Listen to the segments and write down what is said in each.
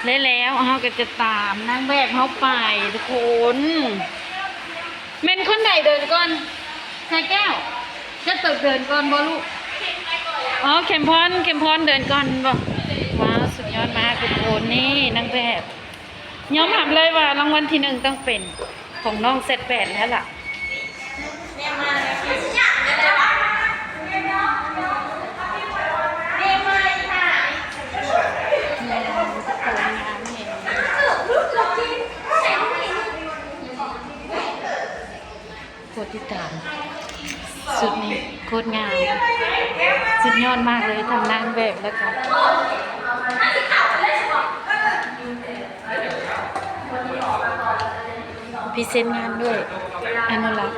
ແລະແລ້ວເຮົາກໍຈະຕາມນາງແບບເຮົາໄປທຸກຄົນ. ແມ່ນຄົນໃດເດີນກ່ອນ? ຊາຍແກ້ວ ເຈົ້າເຕີບເດີນກ່ອນບໍ່ລູກ? ອໍ ເຂັມພອນ ເຂັມພອນເດີນກ່ອນແມ່ນບໍ່? ວ້າວ ສຸດຍອດມາກທຸກຄົນ. ນີ້ນາງແບບ ຍອມຮັບເລີຍວ່າລາງວັນທີໜຶ່ງຕ້ອງເປັນຂອງນ້ອງແຊັດແປດແລ້ວລະ. ໂຄດຕິດຕາມ ຊຸດນີ້ໂຄດງາມ ສຸດຍອດມາກເລີຍ ທັງນາງແບບ ແລ້ວກໍ ພຣີເຊັນງານດ້ວຍ ອະນຸລັກ.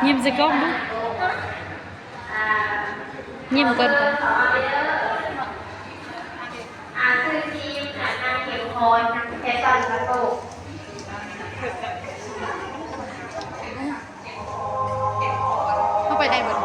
ຍິ້ມໃສ່ກ້ອງດູ ຍິ້ມກ່ອນ. ເຂົ້າໄປໄດ້ບໍ່?